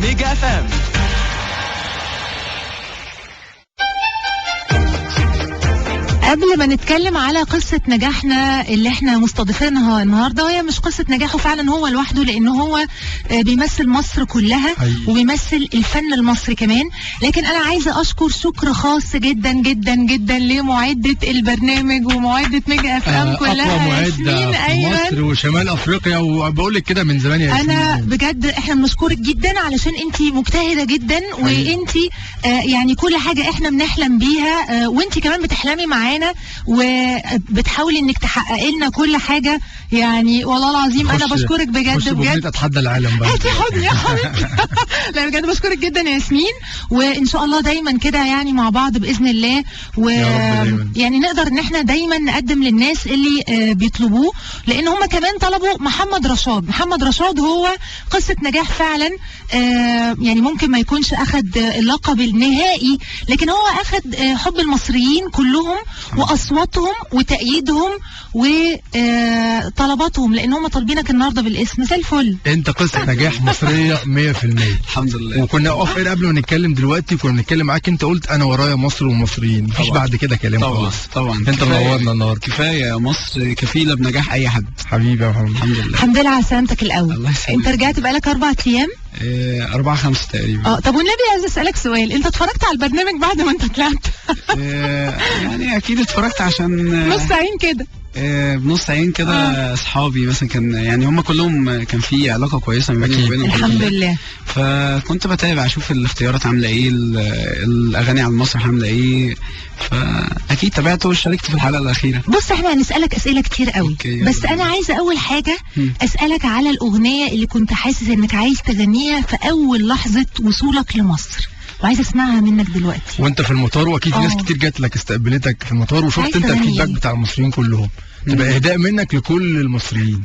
ميجا FM. قبل ما نتكلم على قصة نجاحنا اللي احنا مستضيفينها النهاردة، وهي مش قصة نجاحه فعلا هو لوحده، لأنه هو بيمثل مصر كلها وبيمثل الفن المصري كمان، لكن أنا عايزة أشكر شكر خاص جدا جدا جدا لمعدة البرنامج ومعدة ميجا FM كلها. أقوى معدة في مصر وشمال أفريقيا، وبقول لك كده من زمان يا ياسمين. أنا بجد احنا بنشكرك جدا علشان انت مجتهدة جدا، وانت يعني كل حاجة احنا بنحلم بيها، وانت كمان بتحلمي معانا وبتحاولي انك تحققي لنا كل حاجة. يعني والله العظيم انا بشكرك بجد بجد. اتحدى العالم بقى. هاتي حضني يا حبيبتي. لا بجد بشكرك جدا يا ياسمين، وان شاء الله دايما كده يعني مع بعض باذن الله، و يعني نقدر ان احنا دايما نقدم للناس اللي بيطلبوه، لان هم كمان طلبوا محمد رشاد. محمد رشاد هو قصة نجاح فعلا، يعني ممكن ما يكونش اخذ اللقب النهائي، لكن هو اخذ حب المصريين كلهم واصواتهم وتأييدهم وطلباتهم، لان هم طالبينك النهارده بالاسم. زي الفل. انت قصة نجاح مصرية 100%. الحمد لله. وكنا off air قبل ما نتكلم دلوقتي، كنا بنتكلم معاك، انت قلت انا ورايا مصر ومصريين، مفيش بعد كده كلام خالص. طبعا انت منورنا النهارده. كفاية مصر كفيله بنجاح اي حد. حبيبي يا محمد. الحمد لله. الحمد لله على سلامتك الاول. الله يسلمك. انت رجعت بقالك 4 ايام؟ 4 5 تقريبا. طب والنبي عايز اسالك سؤال، انت اتفرجت على البرنامج بعد ما انت طلعت؟ يعني اكيد اتفرجت، عشان نص عين كده. بنص عين كده. اصحابي مثلا كان يعني هم كلهم كان في علاقة كويسة ما بيني وبينهم الحمد لله. فكنت بتابع اشوف الاختيارات عامله ايه، الاغاني على المسرح عامله ايه، فاكيد تابعته وشاركت في الحلقة الاخيرة. بص احنا هنسالك اسئلة كتير قوي، بس انا عايزه اول حاجة اسالك على الاغنية اللي كنت حاسس انك عايز تغنيها في اول لحظة وصولك لمصر، وعايزه اسمعها منك دلوقتي وانت في المطار. واكيد في ناس كتير جات لك استقبلتك في المطار، وشفت انت ال feedback بتاع المصريين كلهم، تبقى اهداء منك لكل المصريين.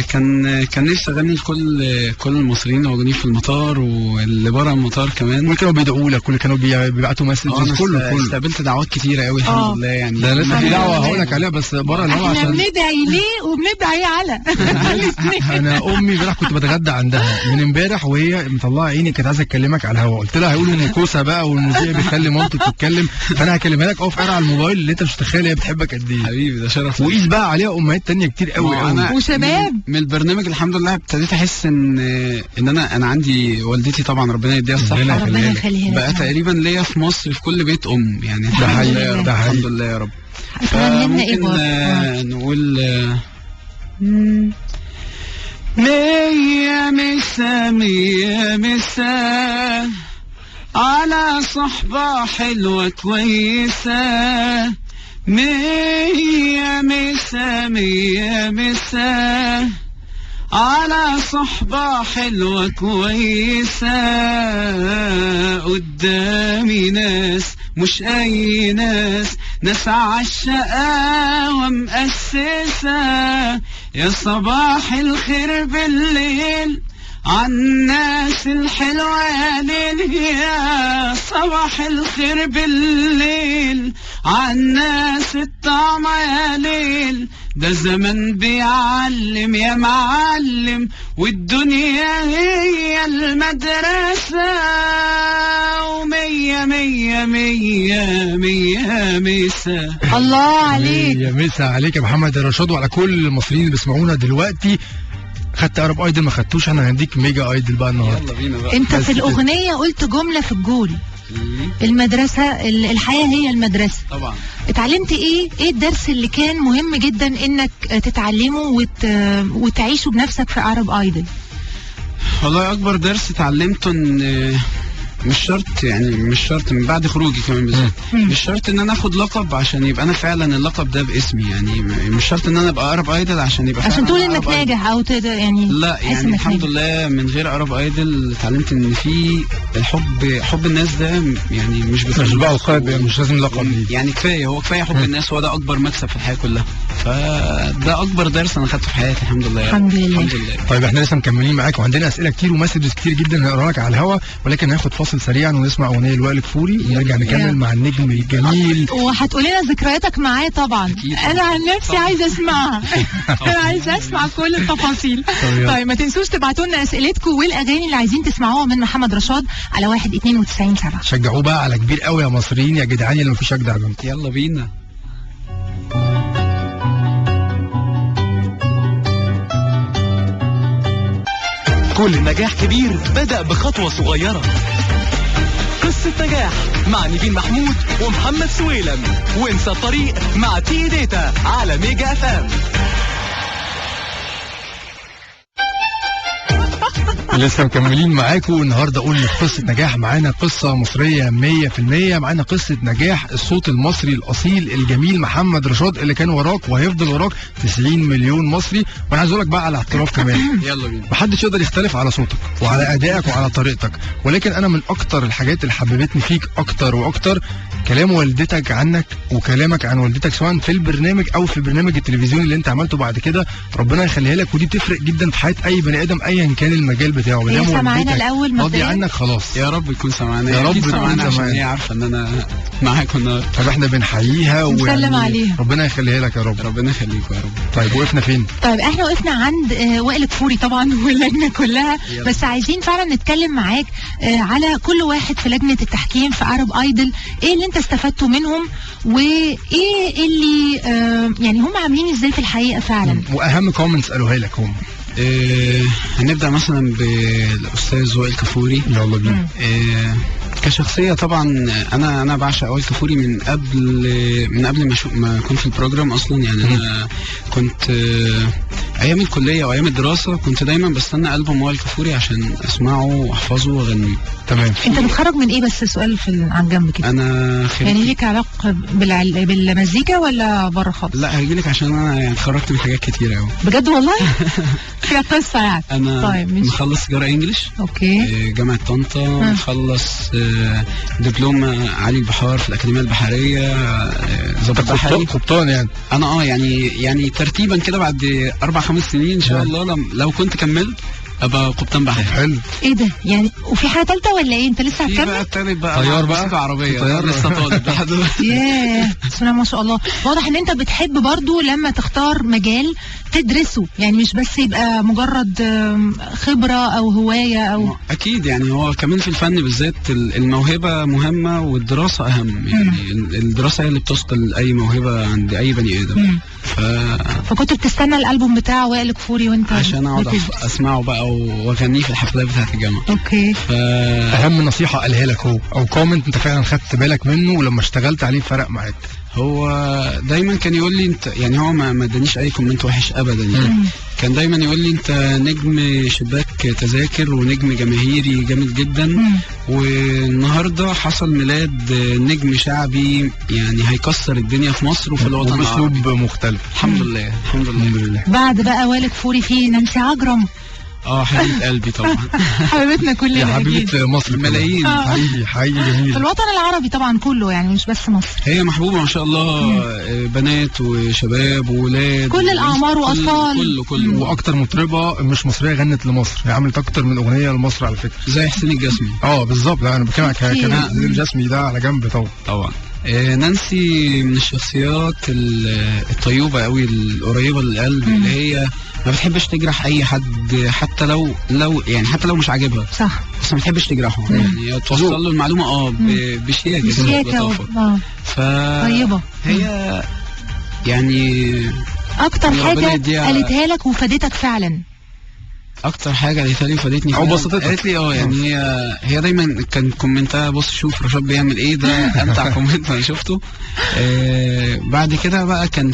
كان نفسي اغني لكل المصريين الموجودين في المطار واللي بره المطار كمان، واللي كانوا بيدعوا لك، واللي كانوا بيبعتوا messages، كله استقبلت دعوات كتيرة قوي الحمد لله. يعني ده لسه في دعوه هقول لك عليها بس بره الهوا، عشان احنا بندعي ليه وبندعي على. انا امي امبارح كنت بتغدى عندها من امبارح، وهي مطلعه عيني كانت عايزه تكلمك على الهوا، قلت لها هيقولوا ان كوسة بقى والمذيع بيخلي مامتك تتكلم، فانا هكلمها لك off air على الموبايل، اللي انت مش متخيل هي بتحبك قد ايه. حبيبي ده شرف. وقيس بقى عليها امهات ثانية كتير قوي قوي وشباب. من البرنامج الحمد لله ابتديت احس ان انا عندي والدتي طبعا ربنا يديها الصحة، ربنا يخليها، بقى تقريبا ليا في مصر في كل بيت ام يعني. الحمد لله يا رب، الحمد لله يا رب. فممكن نقول مية مسا مية مسا على صحبة حلوة كويسة، مية مسا مية مسا على صحبة حلوة كويسة، قدامي ناس مش أي ناس، ناس عالشقاوة مؤسسة، يا صباح الخير بالليل عالناس الحلوة يا ليل، يا صباح الخير بالليل عالناس الطعمة يا ليل، ده زمن بيعلم يا معلم، والدنيا هي المدرسة، ومية مية مية مية مسا. الله عليك. مية مسا عليك يا محمد رشاد وعلى كل المصريين اللي بيسمعونا دلوقتي. خدت Arab Idol ما خدتوش، احنا هنديك Mega Idol بقى النهارده. يلا بينا بقى. انت في الاغنية قلت جملة في الجول، المدرسة، الحياة هي المدرسة. طبعا. اتعلمت ايه؟ ايه الدرس اللي كان مهم جدا انك تتعلمه وتعيشه بنفسك في Arab Idol؟ والله اكبر درس اتعلمته ان مش شرط، يعني مش شرط من بعد خروجي كمان بالذات، مش شرط ان انا اخد لقب عشان يبقى انا فعلا اللقب ده باسمي، يعني مش شرط ان انا ابقى Arab Idol عشان يبقى عشان تقول انك ناجح او يعني لا، يعني الحمد لله من غير Arab Idol اتعلمت ان في الحب، حب الناس ده يعني مش بقى لقب، مش لازم لقب، يعني كفاية، هو كفاية حب الناس، هو ده اكبر مكسب في الحياة كلها. فده اكبر درس انا خدته في حياتي الحمد لله. الحمد لله. الحمد لله. طيب احنا لسه مكملين معاك وعندنا اسئلة كتير و messages كتير جدا هنقراها لك على الهوا، ولكن هناخد فاصل سريعا ونسمع اغنية لوائل كفوري ونرجع نكمل مع النجم الجميل. وهتقول لنا ذكرياتك معاه طبعا. انا عن نفسي عايزه اسمعها. انا عايزه اسمع كل التفاصيل. طيب ما تنسوش تبعتوا لنا اسئلتكم والاغاني اللي عايزين تسمعوها من محمد رشاد على 192.7. شجعوه بقى على كبير قوي يا مصريين يا جدعان، اللي مفيش اجدع منكم. يلا بينا. كل نجاح كبير بدأ بخطوة صغيرة. قصة نجاح مع نيفين محمود ومحمد سويلم، وانسى الطريق مع TE Data على Mega FM. لسه مكملين معاكم النهارده. قلنا في قصة نجاح معانا قصة مصرية 100%، معانا قصة نجاح الصوت المصري الاصيل الجميل محمد رشاد اللي كان وراك وهيفضل وراك 90 مليون مصري. وانا عايز اقول لك بقى على اعتراف كمان، يلا بينا، محدش يقدر يختلف على صوتك وعلى ادائك وعلى طريقتك، ولكن انا من اكتر الحاجات اللي حببتني فيك اكتر واكتر كلام والدتك عنك وكلامك عن والدتك، سواء في البرنامج او في البرنامج التلفزيوني اللي انت عملته بعد كده. ربنا يخليها لك، ودي بتفرق جدا في حياة اي بني ادم ايا كان المجال بتاعه. هي سامعانا الاول مبدئيا عنك خلاص. يا رب يكون سامعانا، يا رب تكون سامعانا عشان هي عارفه ان انا معاكم النهارده. طب احنا بنحييها ونسلم عليها، ربنا يخليها لك يا رب. ربنا يخليكم يا رب. طيب وقفنا فين؟ طيب احنا وقفنا عند وائل كفوري طبعا واللجنة كلها، بس عايزين فعلا نتكلم معاك على كل واحد في لجنة التحكيم في Arab Idol، ايه اللي انت استفدته منهم وايه اللي يعني هم عاملين ازاي في الحقيقة فعلا، واهم comments قالوها لك هم. هنبدأ مثلا بالأستاذ وائل كفوري. يلا بينا. كشخصية طبعا أنا بعشق وائل كفوري من قبل ما أكون في ال program أصلا. يعني أنا كنت أيام الكلية وأيام الدراسة كنت دايما بستنى ألبوم وائل كفوري عشان أسمعه وأحفظه وأغنيه. تمام. أنت متخرج من إيه؟ بس سؤال في عن جنب كده. أنا يعني ليك علاقة بالمزيكا ولا بره خالص؟ لا هجيلك، عشان أنا يعني اتخرجت من حاجات كتير أوي. بجد والله؟ فيها قصة يعني. أنا طيب مخلص تجارة English. okay. جامعة طنطا. مخلص دبلوم عالي البحار في الأكاديمية البحرية. ضابط بحري. قبطان يعني. أنا يعني ترتيبا كده بعد 4-5 سنين إن شاء الله لو كنت كملت ابقى قبطان بحري. حلو. ايه ده يعني؟ وفي حاجة ثالثة ولا ايه؟ انت لسه هتكمل؟ بقى التالت بقى طيار بقى، عربية طيار لسه طالب لحد دلوقتي. ياه بسم الله ما شاء الله. واضح ان انت بتحب برضو لما تختار مجال تدرسه، يعني مش بس يبقى مجرد خبره او هواية او اكيد. يعني هو كمان في الفن بالذات الموهبة مهمة والدراسة اهم. يعني الدراسة هي اللي بتثقل اي موهبة عند اي بني ادم. فكنت بتستنى الالبوم بتاع وائل كفوري وانت عشان اقعد اسمعه بقى واغنيه في الحفلات بتاعت الجامعة. okay. اهم نصيحة قالها لك هو او comment انت فعلا خدت بالك منه ولما اشتغلت عليه فرق معاك؟ هو دايما كان يقول لي انت، يعني هو ما ادانيش اي comment وحش ابدا. يعني كان دايما يقول لي انت نجم شباك تذاكر ونجم جماهيري جامد جدا، والنهارده حصل ميلاد نجم شعبي يعني هيكسر الدنيا في مصر وفي الوطن العربي باسلوب مختلف. الحمد لله الحمد لله. الحمد لله. بعد بقى وائل كفوري في نانسي عجرم. حبيبة قلبي طبعا. حبيبتنا كلنا، يا حبيبة مصر ملايين. حقيقي حقيقي جميل. في الوطن العربي طبعا كله، يعني مش بس مصر. هي محبوبة ما شاء الله، بنات وشباب وولاد، كل الأعمار وأطفال، كله. وأكتر مطربة مش مصرية غنت لمصر، هي عملت أكتر من أغنية لمصر على فكرة، زي حسين الجسمي. بالظبط. لا أنا بتكلم كمان حسين الجسمي ده على جنب طبعا. طبعا. نانسي من الشخصيات الطيوبة قوي، القريبة للقلب، اللي هي ما بتحبش تجرح اي حد، حتى لو يعني حتى لو مش عاجبها، صح، بس ما بتحبش تجرحه. يعني توصل له المعلومة بشياكه بشياكه. طيبة هي. يعني اكتر حاجة قالتها لك وفادتك فعلا؟ اكتر حاجة قالتها لي وفادتني او بسطتك؟ قالت لي يعني هي دايما كان comment ها بص شوف رشاد بيعمل ايه، ده امتع comment انا شفته. بعد كده بقى كان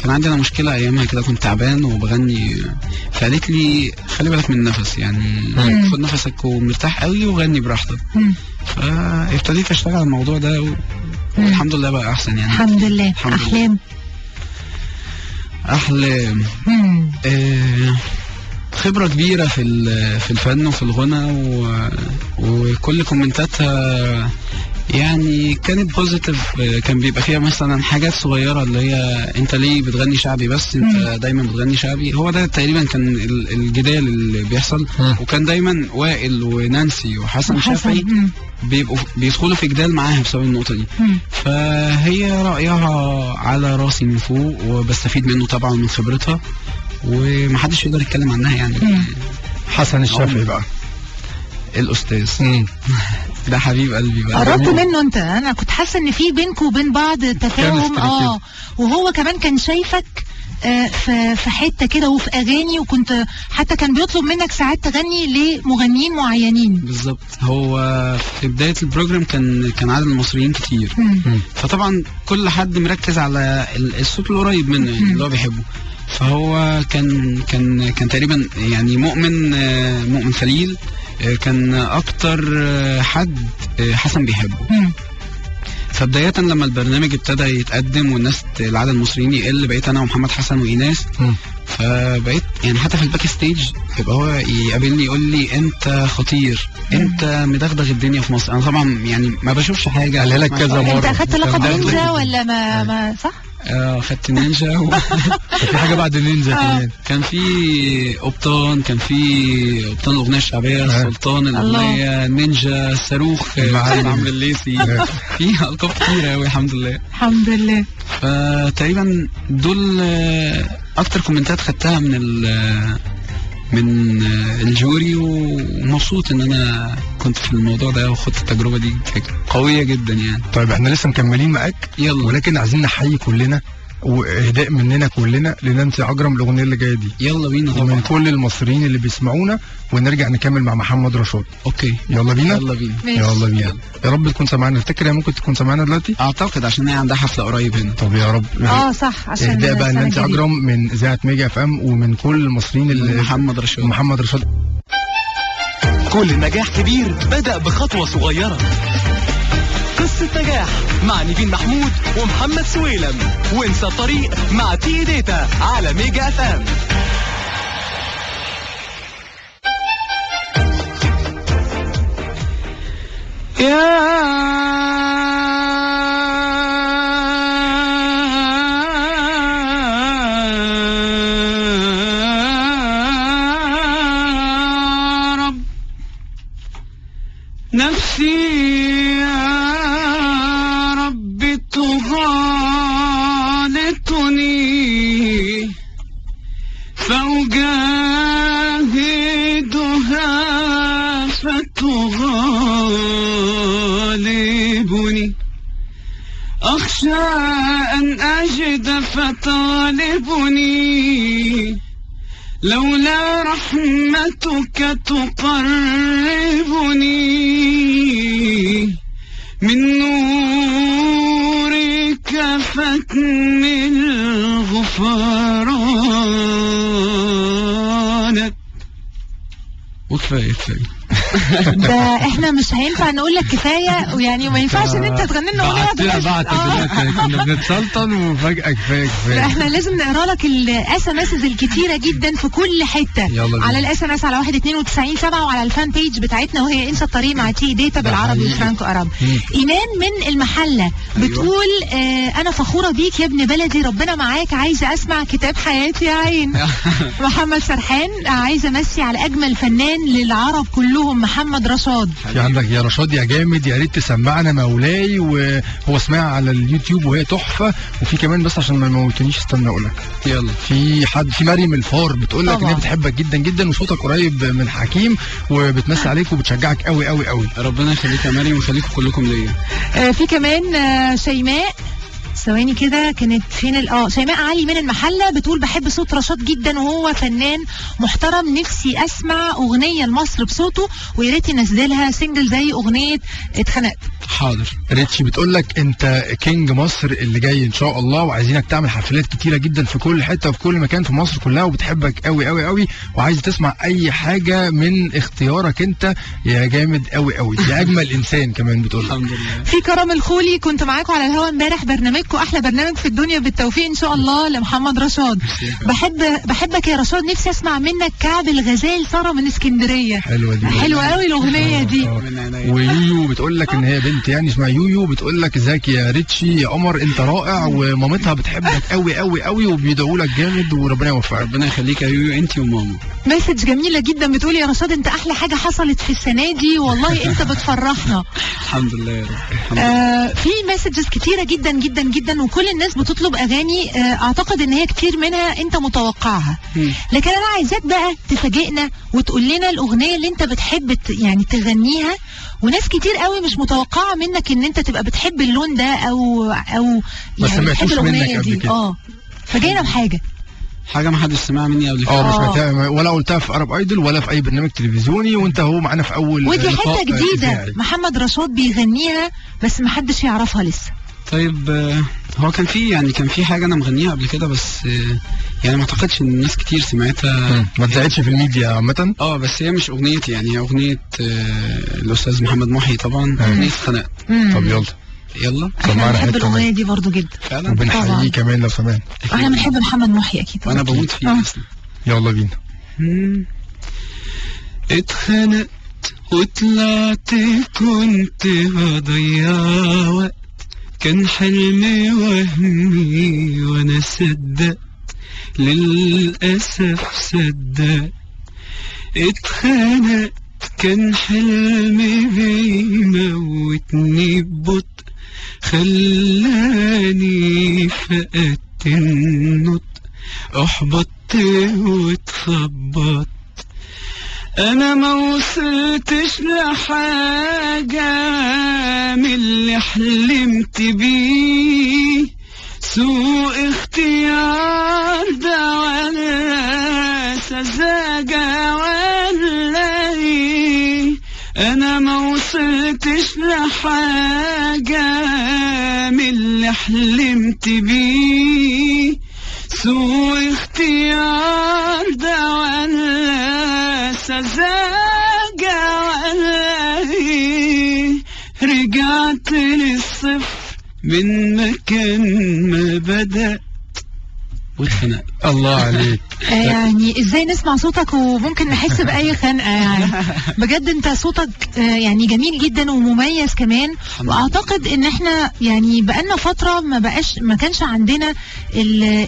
عندنا مشكلة ايامها كده، كنت تعبان وبغني، فقالت لي خلي بالك من النفس، يعني خد نفسك ومرتاح قوي وغني براحتك. فابتديت اشتغل على الموضوع ده والحمد لله بقى احسن يعني. الحمد لله. احلام. خبرة كبيرة في الفن وفي الغنى، وكل comment اتها يعني كانت positive، كان بيبقى فيها مثلا حاجات صغيرة اللي هي انت ليه بتغني شعبي بس، انت دايما بتغني شعبي. هو ده تقريبا كان الجدال اللي بيحصل. وكان دايما وائل ونانسي وحسن شافعي بيبقوا بيدخلوا في جدال معاها بسبب النقطة دي. فهي رايها على راسي من فوق، وبستفيد منه طبعا من خبرتها، ومحدش يقدر يتكلم عنها يعني. حسن الشافعي بقى الاستاذ ده حبيب قلبي بقى. قربت منه انت؟ انا كنت حاسه ان في بينكم وبين بعض تفاهم. وهو كمان كان شايفك في حتة كده وفي اغاني، وكنت حتى كان بيطلب منك ساعات تغني لمغنيين معينين. بالظبط. هو في بداية ال program كان عدد المصريين كتير، فطبعا كل حد مركز على الصوت القريب منه يعني اللي هو بيحبه. فهو كان كان كان تقريبا يعني مؤمن خليل كان اكتر حد حسن بيحبه. فبداية لما البرنامج ابتدى يتقدم والناس العدد المصريين يقل، بقيت انا ومحمد حسن وايناس. فبقيت يعني حتى في ال backstage يبقى هو يقابلني يقول لي انت خطير، انت مدغدغ الدنيا في مصر. انا طبعا يعني ما بشوفش حاجة. قالها لك كذا مرة. انت اخدت لقب نينجا ولا ما صح؟ خدت نينجا في حاجة بعد النينجا كمان. كان في قبطان، كان في قبطان الاغنية الشعبية، السلطان الاغنية، نينجا، الصاروخ، عمرو الليثي. في القاب كتيرة قوي الحمد لله. الحمد لله. فتقريبا دول اكتر comment ات خدتها من ال jury، ومبسوط ان انا كنت في الموضوع ده وخدت التجربة دي قوية جدا يعني. طيب احنا لسه مكملين معاك، يلا، ولكن عايزين نحيي كلنا واهداء مننا كلنا لنانسي عجرم الاغنية اللي جاية دي. يلا بينا طبعا، ومن كل المصريين اللي بيسمعونا، ونرجع نكمل مع محمد رشاد. okay يلا بينا. يلا بينا. يلا بينا. يا رب تكون سامعانا. تفتكر هي ممكن تكون سامعانا دلوقتي؟ اعتقد عشان هي عندها حفلة قريب هنا. طب يا رب. صح، عشان اهداء بقى لنانسي عجرم من اذاعة ميجا FM ومن كل المصريين اللي محمد رشاد. محمد رشاد. كل نجاح كبير بدأ بخطوة صغيرة. قصة نجاح مع نيفين محمود ومحمد سويلم، وانسى الطريق مع تي داتا على ميجا FM. يا رب نفسي يا رب تغالطني فأجاهدها فتغالبني، أخشى أن أجد فتغلبني، لولا رحمتك تقربني من نورك فاكمل غفرانك. وكفاية كفاية. ده احنا مش هينفع نقول لك كفاية، ويعني ما ينفعش ان انت تغني لنا اغنية دلوقتي. كنا بنتسلطن وفجاة كفاية كفاية. احنا لازم نقرا لك ال SMS الكتيرة جدا في كل حتة، على ال SMS على 192.7 وعلى ال fan page بتاعتنا وهي انسى الطريق مع تي داتا بالعربي وفرانكو اراب. ايمان من المحلة بتقول انا فخورة بيك يا ابن بلدي، ربنا معاك، عايزه اسمع كتاب حياتي يا عين. محمد سرحان عايزه امسي على اجمل فنان للعرب كلهم، محمد رشاد. في عندك يا رشاد يا جامد، يا ريت تسمعنا مولاي، وهو سمعها على اليوتيوب وهي تحفة. وفي كمان بس عشان ما يموتنيش استنى اقول لك. يلا. في حد في مريم الفار بتقول لك ان هي بتحبك جدا جدا وصوتك قريب من حكيم وبتمسي عليك وبتشجعك قوي قوي قوي. ربنا يخليك يا مريم ويخليكم كلكم ليا. في كمان شيماء، ثواني كده كانت فين شيماء علي من المحلة بتقول بحب صوت رشاد جدا وهو فنان محترم، نفسي اسمع اغنية لمصر بصوته ويا ريت ينزلها single زي اغنية اتخنقت. حاضر. ريتشي بتقول لك انت king مصر اللي جاي ان شاء الله، وعايزينك تعمل حفلات كتيرة جدا في كل حتة وفي كل مكان في مصر كلها، وبتحبك قوي قوي قوي، وعايز تسمع اي حاجة من اختيارك انت يا جامد قوي قوي يا اجمل انسان كمان بتقول. الحمد لله. في كرم الخولي كنت معاكم على الهوا امبارح، برنامجكم احلى برنامج في الدنيا، بالتوفيق ان شاء الله لمحمد رشاد. بحبك يا رشاد، نفسي اسمع منك كعب الغزال ساره من اسكندرية. حلوة دي، حلوة قوي الاغنية دي. ويويو بتقول لك ان هي بنت بنت يعني اسمها يويو بتقول لك ازيك يا ريتشي يا قمر، انت رائع ومامتها بتحبك قوي قوي قوي وبيدعوا لك جامد وربنا يوفقك. ربنا يخليك يا يويو انت وماما. message جميلة جدا بتقول يا رشاد انت احلى حاجة حصلت في السنة دي، والله انت بتفرحنا. الحمد لله يا رب. في messages كتيرة جدا جدا جدا، وكل الناس بتطلب اغاني، اعتقد ان هي كتير منها انت متوقعها، لكن انا عايزاك بقى تفاجئنا وتقول لنا الاغنية اللي انت بتحب يعني تغنيها، وناس كتير قوي مش متوقعه منك ان انت تبقى بتحب اللون ده او يعني بتحب الاغنية دي. فاجئنا بحاجة، حاجة ما حدش سمعها مني قبل كده. مش سمعتها ولا قلتها في Arab Idol ولا في اي برنامج تلفزيوني، وانت هو معانا في اول ودي حتة جديدة محمد رشاد بيغنيها بس ما حدش يعرفها لسه. طيب هو كان في يعني كان في حاجة انا مغنيها قبل كده، بس يعني ما اعتقدش ان الناس كتير سمعتها، ما اتذاعتش في الميديا عامة. بس هي مش اغنيتي، يعني هي اغنية الاستاذ محمد محي طبعا، اغنية اتخنقت. طب يلا يلا احنا بنحب الاغنية دي برضو جدا فعلا، وبنحييه كمان لو سمعنا. احنا بنحب محمد محي اكيد، وانا بموت فيه اصلا. يلا بينا. اتخنقت وطلعت كنت بضيع وقت، كان حلمي وهمي وانا صدقت، للاسف صدقت. اتخنقت كان حلمي بيموتني ببطء، خلاني فقدت النطق، احبطت واتخبطت. انا ما وصلتش لحاجة من اللي حلمت بيه، سوء اختيار ده ولا سذاجة ولا ايه. انا ما وصلتش لحاجة من اللي حلمت بيه، سوء اختيار ده ولا سذاجة ولا ايه. رجعت للصفر من مكان ما بدأت واتخنقت. الله عليك. يعني ازاي نسمع صوتك وممكن نحس بأي خنقة يعني. بجد انت صوتك يعني جميل جدا ومميز كمان، واعتقد ان احنا يعني بقالنا فترة ما كانش عندنا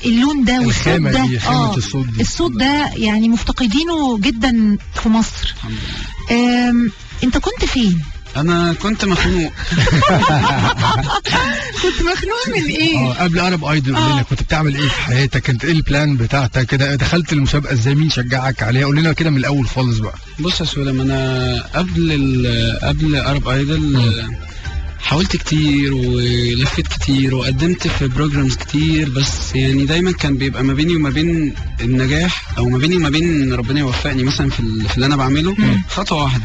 اللون ده والصوت ده، خامة الصوت دي. الصوت ده يعني مفتقدينه جدا في مصر. انت كنت فين؟ انا كنت مخنوق. كنت مخنوق من ايه؟ قبل Arab Idol قول لنا كنت بتعمل ايه في حياتك، كانت ايه ال plan بتاعتك كده، دخلت المسابقة ازاي، مين شجعك عليها، قول لنا كده من الاول خالص بقى. بص يا سلام، انا قبل Arab Idol حاولت كتير ولفيت كتير وقدمت في programs كتير، بس يعني دايما كان بيبقى ما بيني وما بين النجاح او ما بيني وما بين ربنا يوفقني مثلا في اللي انا بعمله خطوة واحدة.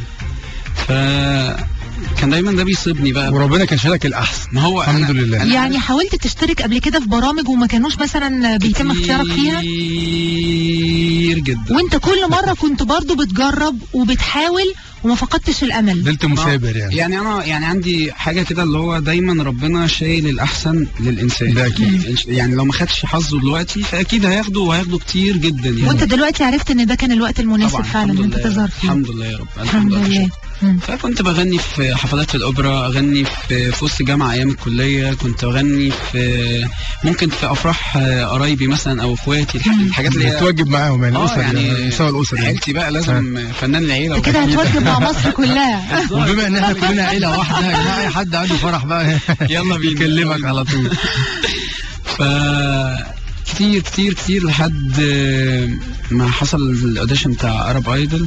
فكان دايما ده بيصيبني بقى، وربنا كان شايلك الاحسن. ما هو الحمد لله. يعني حاولت تشترك قبل كده في برامج وما كانوش مثلا بيتم اختيارك فيها كتير جدا، وانت كل مرة كنت برضو بتجرب وبتحاول وما فقدتش الامل، فضلت مثابر. يعني انا يعني عندي حاجة كده اللي هو دايما ربنا شايل الاحسن للانسان ده اكيد. يعني لو ما خدش حظه دلوقتي فاكيد هياخده، وهياخده كتير جدا يعني. وانت دلوقتي عرفت ان ده كان الوقت المناسب فعلا ان انت تظهر فيه. الحمد لله يا رب، الحمد لله. فكنت بغني في حفلات في الاوبرا، اغني في وسط الجامعة ايام الكلية، كنت اغني في ممكن في افراح قرايبي مثلا او اخواتي، الحاجات اللي بتواجب معاهم يعني الاسر، يعني مستوى الاسر عيلتي بقى لازم فنان العيلة كده هتواجب مع مصر كلها. وبما ان احنا كلنا عيله واحدة يا جماعة، اي حد عنده فرح بقى يلا بينا يكلمك على طول. ف كتير كتير كتير لحد ما حصل ال audition بتاع Arab Idol،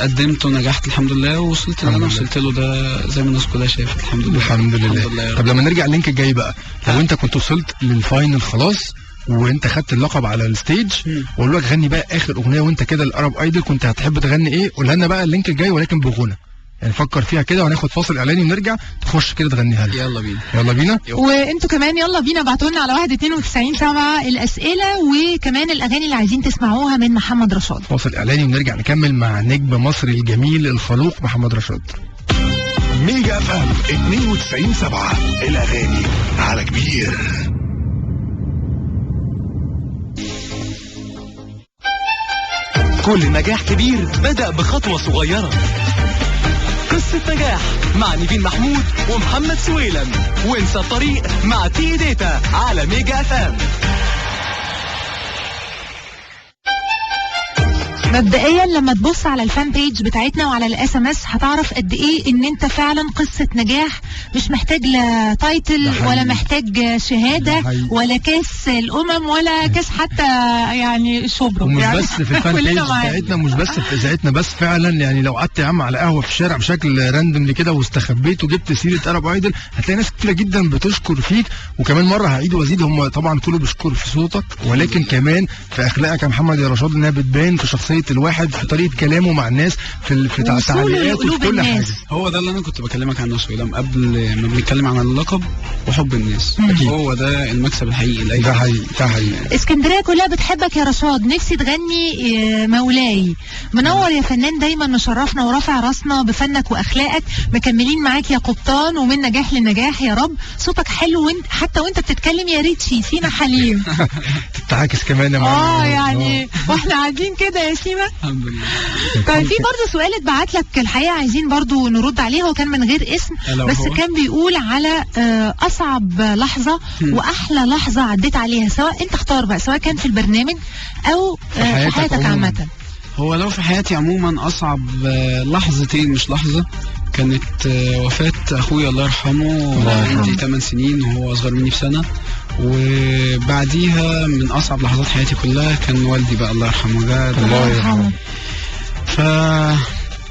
قدمت ونجحت الحمد لله، ووصلت اللي انا وصلت له ده زي ما الناس كلها شايفه الحمد لله. الحمد لله. طب لما نرجع ال link الجاي بقى، لو انت كنت وصلت لل final خلاص وانت خدت اللقب على ال stage وقالوا لك غني بقى اخر اغنية وانت كده ال Arab Idol، كنت هتحب تغني ايه؟ قولها لنا بقى ال link الجاي ولكن بغنى يعني، فكر فيها كده، وهناخد فاصل اعلاني ونرجع تخش كده تغنيها لنا. يلا بينا، يلا بينا. وانتوا كمان يلا بينا، ابعتوا لنا على 1-92-7 الاسئلة وكمان الاغاني اللي عايزين تسمعوها من محمد رشاد. فاصل اعلاني ونرجع نكمل مع نجم مصر الجميل الخلوق محمد رشاد. ميجا FM 92.7 الاغاني على كبير. كل نجاح كبير بدأ بخطوة صغيرة. قصة نجاح مع نيفين محمود ومحمد سويلم، وانسى الطريق مع TE Data على Mega FM. مبدئيا لما تبص على ال fan page بتاعتنا وعلى ال SMS هتعرف قد ايه ان انت فعلا قصة نجاح، مش محتاج لا title ولا محتاج شهادة ولا كاس الامم ولا كاس حتى يعني شبرا. ومش يعني بس في ال fan page بتاعتنا، مش بس في اذاعتنا بس، فعلا يعني لو قعدت يا عم على قهوة في الشارع بشكل random كده واستخبيت وجبت سيره Arab Idol هتلاقي ناس كتيرة جدا بتشكر فيك. وكمان مرة هعيد وازيد، هم طبعا كله بيشكر في صوتك ولكن كمان في اخلاقك يا محمد يا رشاد، انها بتبان في شخصية الواحد، في طريقه كلامه مع الناس، في تعليقاته، في كل حاجة. هو ده اللي انا كنت بكلمك عنه سويلم قبل ما بنتكلم عن اللقب وحب الناس. أكيد. هو ده المكسب الحقيقي. ده حقيقي، ده حقيقي. اسكندرية كلها بتحبك يا رشاد، نفسي تغني مولاي. منور يا فنان، دايما مشرفنا ورافع راسنا بفنك واخلاقك، مكملين معاك يا قبطان ومن نجاح لنجاح يا رب. صوتك حلو وانت حتى وانت بتتكلم يا ريتشي سينا حليم. تتعاكس كمان يا معلم. يعني واحنا قاعدين كده يا سيما. الحمد لله. طيب في برضه سؤال اتبعت لك الحقيقة عايزين برضه نرد عليه، هو كان من غير اسم بس كان بيقول على اصعب لحظة واحلى لحظة عديت عليها، سواء انت اختار بقى، سواء كان في البرنامج او في حياتك عامة. هو لو في حياتي عموما اصعب لحظتين مش لحظة، كانت وفاة اخويا الله يرحمه، عندي 8 سنين وهو اصغر مني بسنة. وبعديها من اصعب لحظات حياتي كلها كان والدي بقى الله يرحمه. ده الله يرحمه. ف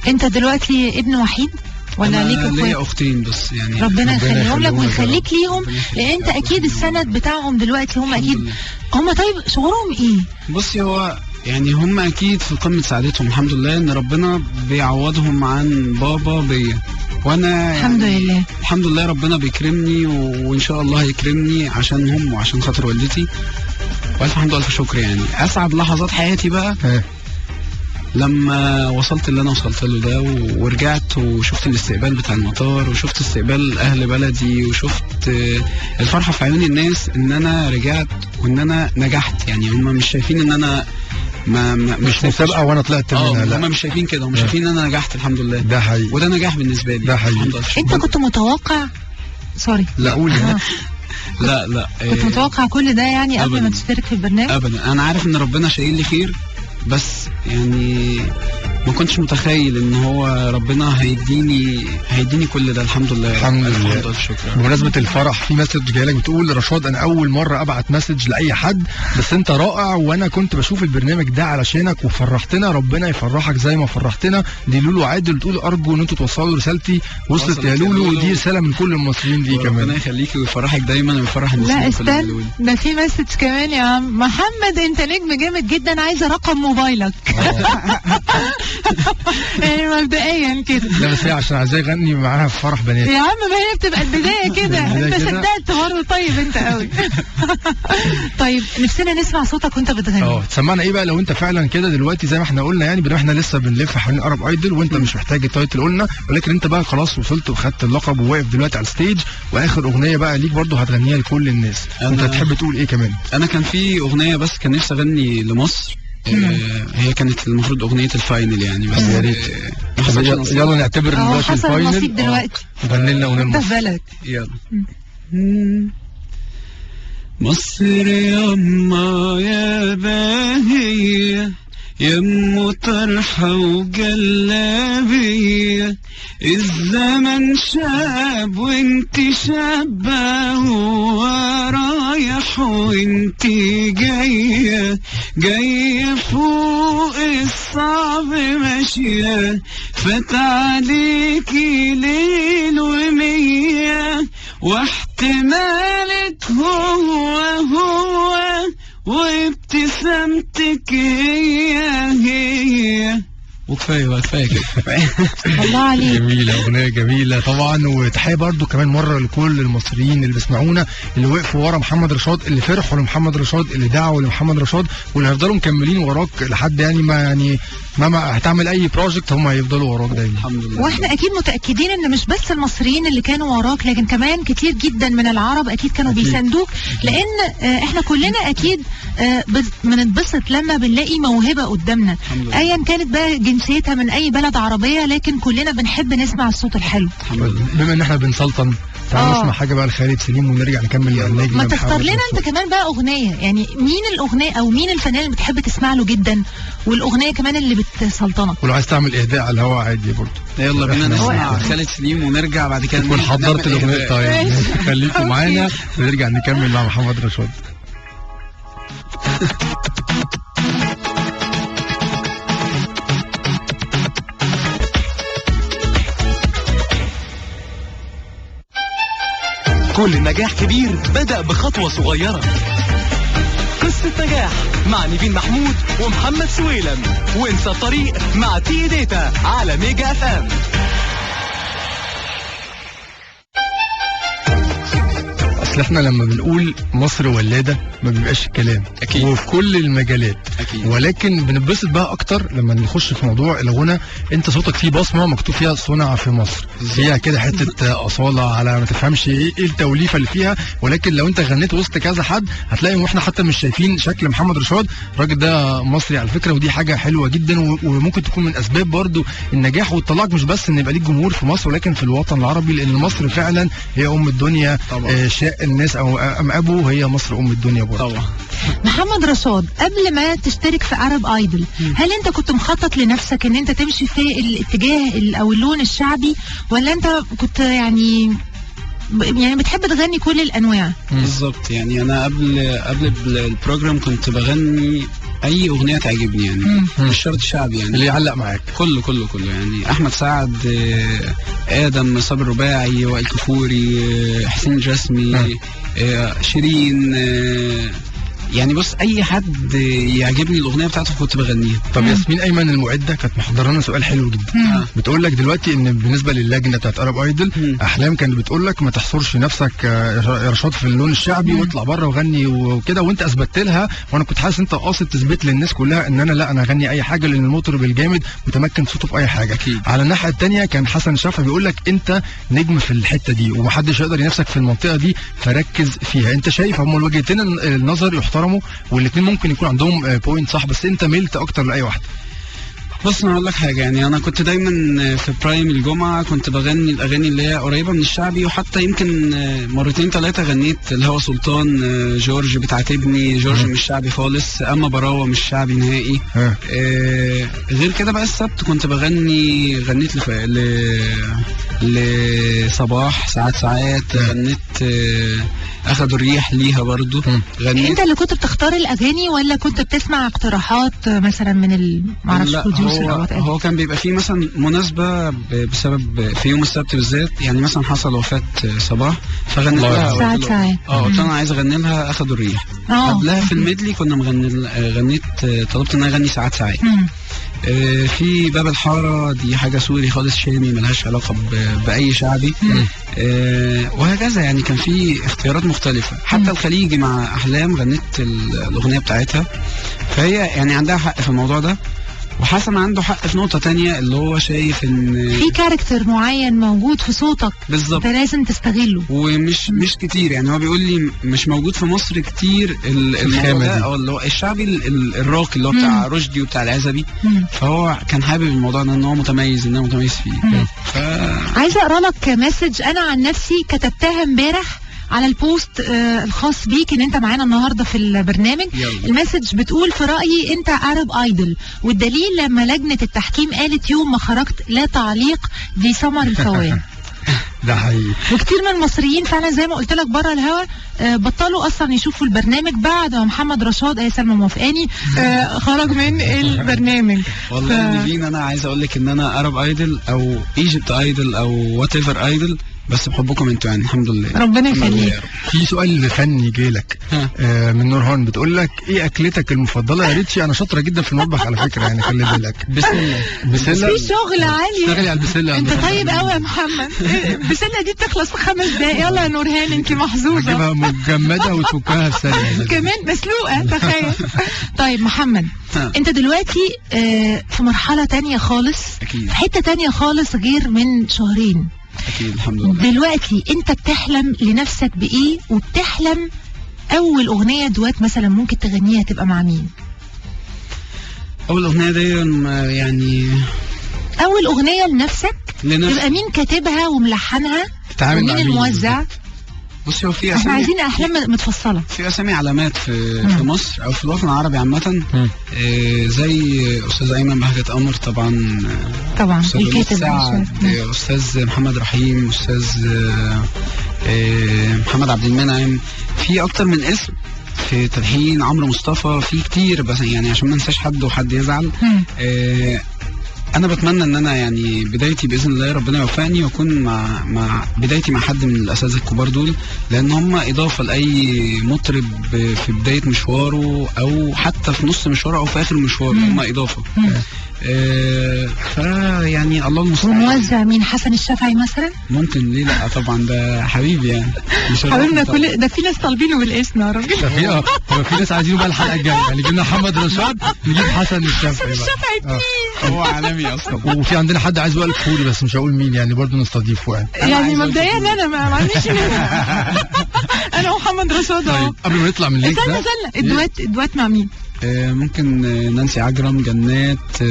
انت دلوقتي ابن وحيد ولا ليك اخوات؟ ليا اختين بس يعني. ربنا يخليهم لك ويخليك ليهم، لان انت اكيد السند بتاعهم دلوقتي. هم اكيد هم. طيب شعورهم ايه؟ بصي، هو يعني هم اكيد في قمة سعادتهم الحمد لله، ان ربنا بيعوضهم عن بابا بيا، وانا الحمد لله. الحمد لله ربنا بيكرمني، وان شاء الله هيكرمني عشان هم وعشان خاطر والدتي، والف حمد والف شكر. يعني اسعد لحظات حياتي بقى لما وصلت اللي انا وصلت له ده، ورجعت وشفت الاستقبال بتاع المطار، وشفت استقبال اهل بلدي، وشفت الفرحة في عيون الناس ان انا رجعت وان انا نجحت. يعني هم مش شايفين ان انا ما مش مسابقة وانا طلعت منها، لا هم مش شايفين كده، هم شايفين ان انا نجحت الحمد لله. ده حقيقي، وده نجاح بالنسبة لي. ده حقيقي. انت كنت متوقع؟ sorry لا قول. لا لا، كنت متوقع كل ده يعني قبل ما تشترك في البرنامج؟ ابدا، انا عارف ان ربنا شايل لي خير، بس يعني ما كنتش متخيل ان هو ربنا هيديني كل ده. الحمد لله. الحمد لله. بمناسبة الفرح، في message جاي لك بتقول رشاد انا اول مرة ابعت message لاي حد، بس انت رائع وانا كنت بشوف البرنامج ده علشانك وفرحتنا، ربنا يفرحك زي ما فرحتنا. دي لولو عادل بتقول ارجو ان انتوا توصلوا رسالتي. وصلت يا لولو، ودي رسالة من كل المصريين دي كمان. ربنا يخليكي ويفرحك دايما ويفرح المصريين. لا استنى، ده في message كمان يا عم محمد، انت نجم جامد جدا، عايزه رقم موبايلك. يعني مبدئيا كده. لا بس هي عشان عايزاه يغني معاها في فرح بنات يا عم، ما هي بتبقى البداية كده. انت صدقت برضه. طيب انت قوي. طيب نفسنا نسمع صوتك وانت بتغني. تسمعنا ايه بقى لو انت فعلا كده دلوقتي زي ما احنا قلنا، يعني بما احنا لسه بنلف حوالين Arab Idol وانت مش محتاج ال title قلنا، ولكن انت بقى خلاص وصلت وخدت اللقب وواقف دلوقتي على ال stage، واخر اغنية بقى ليك برضه هتغنيها لكل الناس، انت هتحب تقول ايه كمان؟ انا كان في اغنية بس كان نفسي اغني لمصر، هي كانت المفروض اغنية ال final يعني، بس يا ريت. يلا نعتبر ان ده ال final دلوقتي. غني لنا اغنية مصر. يلا. مصر يما يا باهيه، يمو طرحه وجلابيه، الزمن شاب وانت شابه، ورايح وانت جاية، جاية فوق الصعب ماشية، فات عليكي ليل ومية، واحتمالك هو هو، وابتسامتك هي هي. وكفاية بقى، كفاية كده. الله عليك. جميلة، اغنية جميلة طبعا. وتحية برضو كمان مرة لكل المصريين اللي بيسمعونا، اللي وقفوا ورا محمد رشاد، اللي فرحوا لمحمد رشاد، اللي دعوا لمحمد رشاد، واللي هيفضلوا مكملين وراك لحد يعني ما هتعمل اي project هم هيفضلوا وراك دايما. الحمد لله. واحنا اكيد متاكدين ان مش بس المصريين اللي كانوا وراك، لكن كمان كتير جدا من العرب اكيد كانوا بيساندوك، لان احنا كلنا اكيد بنتبسط لما بنلاقي موهبة قدامنا ايا كانت بقى جنسيتها. جنسيتها من اي بلد عربية، لكن كلنا بنحب نسمع الصوت الحلو. بما ان احنا بنسلطن تعالوا نسمع حاجة بقى لخالد سليم ونرجع نكمل النجم. ما تختار لنا انت كمان بقى اغنية، يعني مين الاغنية او مين الفنان اللي بتحب تسمع له جدا، والاغنية كمان اللي بتسلطنك؟ ولو عايز تعمل اهداء على الهواء عادي برضه. يلا بينا نسمع خالد سليم ونرجع بعد كده تكون حضرت الاغنية. طيب خليكم معانا ونرجع نكمل مع محمد رشاد. كل نجاح كبير بدأ بخطوة صغيرة. قصة نجاح مع نيفين محمود ومحمد سويلم، وانسى الطريق مع تي داتا على ميجا اف ام. اصل احنا لما بنقول مصر ولاده ما بيبقاش الكلام أكيد. وفي كل المجالات أكيد. ولكن بنتبسط بقى اكتر لما نخش في موضوع الغنى. انت صوتك فيه بصمة مكتوب فيها صنع في مصر، فيها كده حتة اصاله على ما تفهمش ايه التوليفه اللي فيها، ولكن لو انت غنيت وسط كذا حد هتلاقي واحنا حتى مش شايفين شكل محمد رشاد، الراجل ده مصري على فكرة، ودي حاجة حلوة جدا وممكن تكون من اسباب برضو النجاح والطلاق، مش بس ان يبقى ليك جمهور في مصر ولكن في الوطن العربي، لان مصر فعلا هي ام الدنيا. شاء الناس او ام ابو، هي مصر ام الدنيا برضه. طبعا. محمد رشاد، قبل ما تشترك في Arab Idol، هل انت كنت مخطط لنفسك ان انت تمشي في الاتجاه او اللون الشعبي، ولا انت كنت يعني بتحب تغني كل الانواع؟ بالظبط، يعني انا قبل ال program كنت بغني اي اغنية تعجبني، يعني مش شرط شعبي، يعني اللي يعلق معاك كله كله كله، يعني احمد سعد، ادم، صابر رباعي، وائل كفوري، حسين الجسمي، شيرين، يعني بص اي حد يعجبني الاغنية بتاعته كنت بغنيها. طب ياسمين ايمن المعدة كانت محضرة لنا سؤال حلو جدا، بتقول لك دلوقتي ان بالنسبة للجنة بتاعت Arab Idol، احلام كانت بتقول لك ما تحصرش نفسك يا رشاد في اللون الشعبي واطلع بره وغني وكده، وانت اثبتت لها، وانا كنت حاسس انت قاصد تثبت للناس كلها ان انا لا انا اغني اي حاجة، لان المطرب الجامد متمكن صوته في اي حاجة. أكيد. على الناحية الثانية كان حسن شافعي بيقول لك انت نجم في الحتة دي ومحدش يقدر ينافسك في المنطقة دي، فركز فيها. انت شايف هم الوجهتين النظر يحترموا والاثنين ممكن يكون عندهم point صح، بس انت ميلت اكتر لاي واحدة؟ بص انا اقول لك حاجة، يعني انا كنت دايما في prime الجمعة كنت بغني الاغاني اللي هي قريبه من الشعبي، وحتى يمكن مرتين ثلاثة غنيت الهوى سلطان، جورج بتعاتبني، جورج مش شعبي خالص، اما براوه مش شعبي نهائي. غير كده بقى السبت كنت بغني، غنيت لصباح ساعات ساعات، غنيت اخدوا الريح ليها برضو. غنيت. انت اللي كنت بتختار الاغاني ولا كنت بتسمع اقتراحات مثلا من معرفش producer؟ هو كان بيبقى فيه مثلا مناسبة بسبب في يوم السبت بالذات، يعني مثلا حصل وفاه صباح فغنيت لها ساعات ساعات، قلت انا عايز اغني لها اخدوا الريح. قبلها في ال medley كنا غنيت، طلبت ان انا اغني ساعات ساعات. في باب الحارة دي حاجة سوري خالص شامي ملهاش علاقة بأي شعبي، وهكذا. يعني كان في اختيارات مختلفة. حتى الخليجي مع أحلام غنيت الأغنية بتاعتها، فهي يعني عندها حق في الموضوع ده، وحسن عنده حق في نقطة تانية اللي هو شايف ان في character معين موجود في صوتك بالظبط، انت لازم تستغله، ومش مش كتير. يعني هو بيقول لي مش موجود في مصر كتير الموضوع ده، او اللي هو الشعبي الراقي اللي هو بتاع رشدي وبتاع العزبي. فهو كان حابب الموضوع ده، ان هو متميز، ان هو متميز فيه. عايزة اقرا لك message انا عن نفسي كتبتها امبارح على ال post الخاص بيك ان انت معانا النهارده في البرنامج. يلا. ال message بتقول: في رايي انت Arab Idol، والدليل لما لجنة التحكيم قالت يوم ما خرجت لا تعليق، دي سمر الفوان. ده حقيقي. وكتير من المصريين فعلا زي ما قلت لك بره الهوا بطلوا اصلا يشوفوا البرنامج بعد ما محمد رشاد سلمى موافقاني خرج من البرنامج. والله نيفين انا عايز اقول لك ان انا Arab Idol او Egypt Idol او whatever idol، بس بحبكم انتوا يعني، الحمد لله، ربنا يخليك. في سؤال فني جالك من نورهان، بتقول لك ايه اكلتك المفضلة يا ريتشي؟ انا شاطرة جدا في المطبخ على فكرة، يعني خلي بالك. بسلة. بسلة في شغل عالي، اشتغلي على البسله. انت طيب قوي يا محمد، البسله دي بتخلص في 5 دقايق. يلا يا نورهان انت محظوظة، تجيبها مجمده وتفكها في ثانية كمان مسلوقة، تخيل. طيب محمد، انت دلوقتي في مرحلة تانية خالص، في حتة تانية خالص غير من شهرين. أكيد الحمد لله. دلوقتي أنت بتحلم لنفسك بإيه، وبتحلم أول أغنية دوات مثلا ممكن تغنيها تبقى مع مين؟ اول اغنية دي يعني اول اغنية لنفسك تبقى مين كاتبها وملحنها ومين الموزع؟ بصي هو في اسامي، احنا عايزين احلام متفصلة. في اسامي علامات في مصر او في الوطن العربي عامة، زي استاذ ايمن بهجت قمر طبعا، طبعا الكاتب، استاذ محمد رحيم، استاذ محمد عبد المنعم، في اكتر من اسم في تلحين، عمرو مصطفى، في كتير، بس يعني عشان ما انساش حد وحد يزعل. انا بتمنى ان انا يعني بدايتي باذن الله ربنا يوفقني واكون مع بدايتي مع حد من الاساتذة الكبار دول، لان هم اضافه لاي مطرب في بداية مشواره او حتى في نص مشواره او في اخر مشواره، هم اضافه. فيعني الله المستعان. وموزع مين؟ حسن الشافعي مثلا؟ ممكن، ليه لا طبعا، ده حبيبي يعني، حبيبنا كل ده، في ناس طالبينه بالاسم يا راجل. في ناس عايزينه بقى الحلقة الجاية، يعني جبنا محمد رشاد نجيب حسن الشافعي. حسن الشافعي هو عالمي اصلا. وفي عندنا حد عايز وائل كفوري بس مش هقول مين، يعني برضه نستضيفه يعني مبدئيا انا ما عنديش انا ومحمد رشاد. طيب قبل ما نطلع من ال link ده، استنى ال duet مع مين؟ ممكن نانسي عجرم، جنات،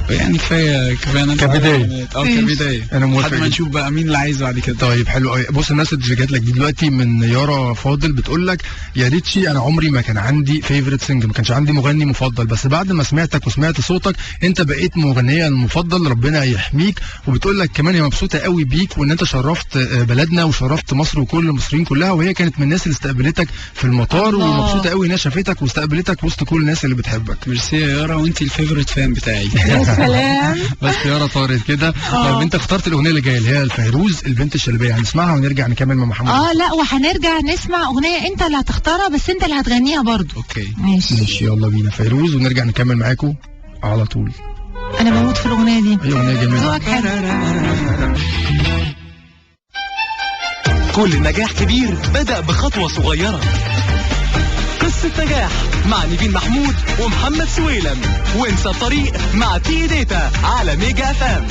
يعني كفاية نانسي كبداية. كبداية انا موافق، لحد ما نشوف بقى مين اللي عايزه بعد كده. طيب حلو قوي. بص ال message اللي جات لك دي دلوقتي من يارا فاضل، بتقول لك يا ريتشي انا عمري ما كان عندي favorite singer، ما كانش عندي مغني مفضل، بس بعد ما سمعتك وسمعت صوتك انت بقيت مغنيه المفضل، ربنا يحميك. وبتقول لك كمان هي مبسوطة قوي بيك وان انت شرفت بلدنا وشرفت مصر وكل المصريين كلها، وهي كانت من الناس اللي استقبلتك في المطار، ومبسوطة قوي انها شافتك واستقبلتك وسط كل الناس اللي بتحبك. ميرسي يا يارا، وانت ال favorite fan بتاعي. يا سلام. بس يارا طارت كده. طيب انت اخترت الاغنية اللي جاية اللي هي الفيروز البنت الشلبيه، هنسمعها ونرجع نكمل مع محمد. لا وهنرجع نسمع اغنية انت اللي هتختارها، بس انت اللي هتغنيها برضو. okay ماشي، يلا بينا فيروز ونرجع نكمل معاكم على طول. انا بموت في الاغنية دي، اي اغنية جميلة، ذوقك حلو. كل نجاح كبير بدأ بخطوة صغيرة. قصة نجاح مع نيفين محمود ومحمد سويلم، وانسى الطريق مع تي داتا على ميجا FM.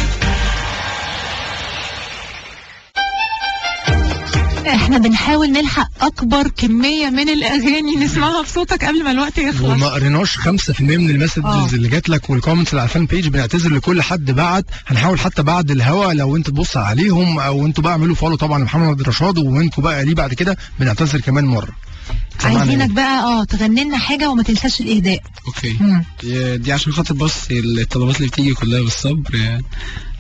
احنا بنحاول نلحق اكبر كمية من الاغاني نسمعها بصوتك قبل ما الوقت يخلص، وما قريناش 5% من ال messages اللي جات لك وال comments اللي على ال fan page. بنعتذر لكل حد بعت، هنحاول حتى بعد الهوا لو انت تبص عليهم، او انتوا بقى اعملوا follow طبعا لمحمد رشاد، وانتوا بقى ليه بعد كده بنعتذر كمان مرة. عايزينك بقى تغني لنا حاجة وما تنساش الاهداء. okay دي عشان خاطر بس الطلبات اللي بتيجي كلها بالصبر، يعني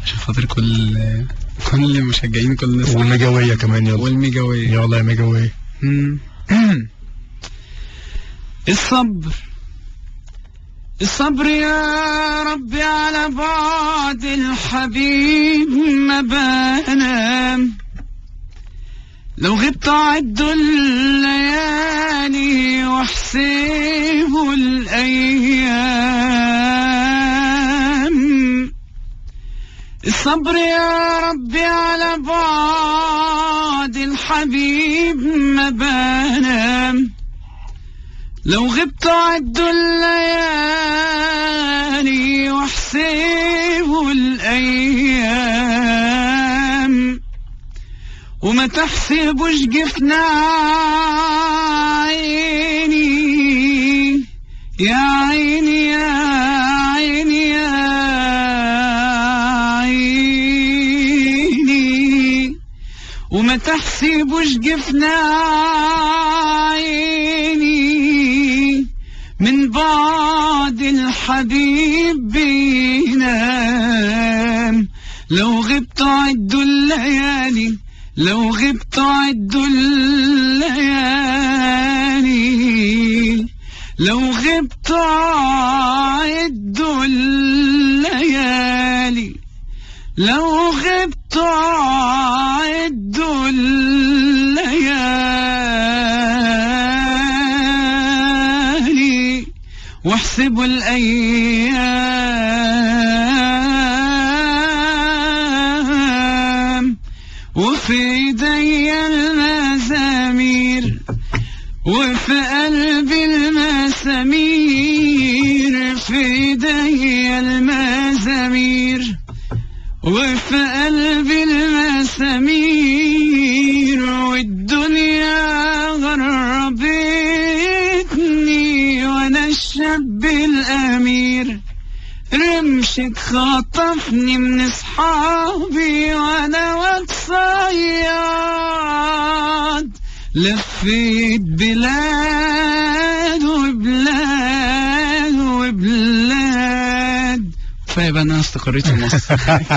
عشان خاطر كل المشجعين، كل الناس، والميجاويه كمان. يلا والميجاويه، يلا يا ميجاويه. الصبر الصبر يا ربي على بعد الحبيب ما بنام، لو غبت عدوا الليالي واحسبوا الأيام. الصبر يا ربي على بعد الحبيب ما بنام، لو غبت عدوا الليالي واحسبوا الأيام، وما تحسبوش جفنا عيني يا عيني يا عيني يا عيني، وما تحسبوش جفنا عيني من بعد الحبيب بينام. لو غبت عدوا الليالي، لو غبت عدوا الليالي، لو غبت عدوا الليالي، لو غبت عدوا الليالي واحسبوا الأيام، وفي ايديا المزامير وفي قلبي المسامير، في ايديا المزامير وفي قلبي المسامير، والدنيا غربتني وانا الشاب رمشك خطفني من اصحابي وانا واتصياد، لفيت بلاد وبلاد وبلاد. كفاية بقى انا استقريت في مصر.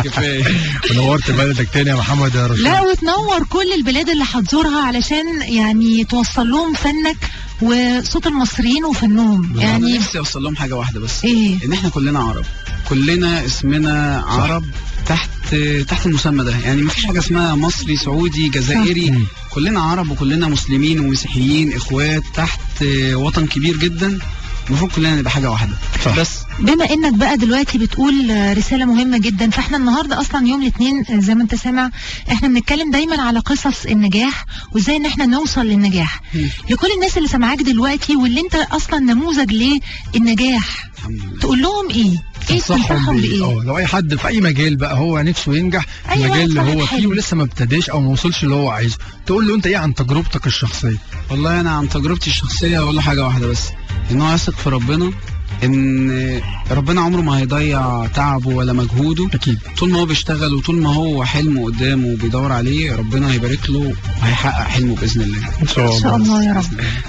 كفاية. ونورت بلدك تاني يا محمد يا رشاد. لا وتنور كل البلاد اللي هتزورها علشان يعني توصل لهم فنك وصوت المصريين وفنهم. يعني نفسي اوصل لهم حاجة واحدة بس، إيه؟ ان احنا كلنا عرب، كلنا اسمنا عرب تحت المسمى ده. يعني مفيش حاجة اسمها مصري سعودي جزائري، كلنا عرب وكلنا مسلمين ومسيحيين اخوات تحت وطن كبير جدا. المفروض كلنا نبقى حاجة واحدة. صح. بس بما انك بقى دلوقتي بتقول رسالة مهمة جدا، فاحنا النهارده اصلا يوم الاثنين زي ما انت سامع احنا بنتكلم دايما على قصص النجاح وازاي ان احنا نوصل للنجاح. لكل الناس اللي سامعاك دلوقتي واللي انت اصلا نموذج للنجاح، تقول لهم ايه؟ ايه تنصحهم بايه؟ لو اي حد في اي مجال بقى هو نفسه ينجح في المجال اللي هو فيه ولسه ما ابتداش او ما وصلش اللي هو عايزه، تقول له انت ايه عن تجربتك الشخصية؟ والله انا عن تجربتي الشخصية اقول له حاجة واحدة بس، ان هو يثق في ربنا، ان ربنا عمره ما هيضيع تعبه ولا مجهوده. اكيد. طول ما هو بيشتغل وطول ما هو حلمه قدامه وبيدور عليه، ربنا هيبارك له وهيحقق حلمه باذن الله. ان شاء الله. ان شاء الله يا رب.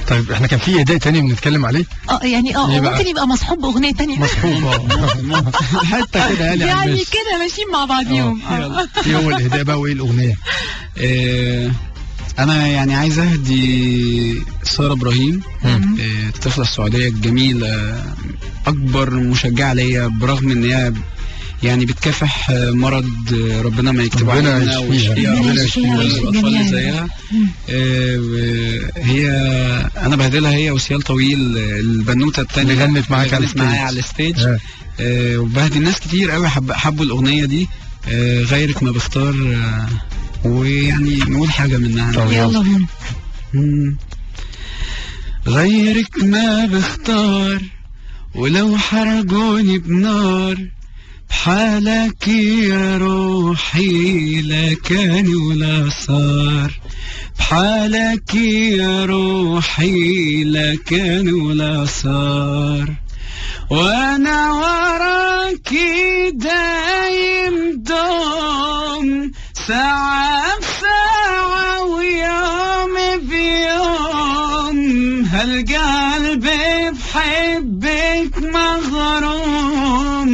طيب احنا كان في اداء تاني بنتكلم عليه، يعني ممكن يبقى مصحوب باغنية تانية. مصحوب حتى كده يعني كده ماشيين مع بعضيهم. ايه هو الاهداء بقى وايه الاغنية؟ انا يعني عايز اهدي ساره ابراهيم، الطفلة السعودية الجميلة، اكبر مشجعه ليا برغم ان هي يعني بتكافح مرض ربنا ما يكتبه علينا ويشفيها الاطفال اللي زيها. هي انا بهدلها هي وسيال طويل البنوته الثانية اللي غنت معاك على ال stage. وبهدي الناس كتير قوي حبوا الاغنية دي، غيرك ما بختار، ويعني نقول حاجة منها. يلا بينا. غيرك ما بختار ولو حرجوني بنار، بحالك يا روحي لا كان ولا صار، بحالك يا روحي لا كان ولا صار، وانا وراكي دايم دوم، ساعة بساعة ويوم بيوم، هالقلب بحبك مغروم،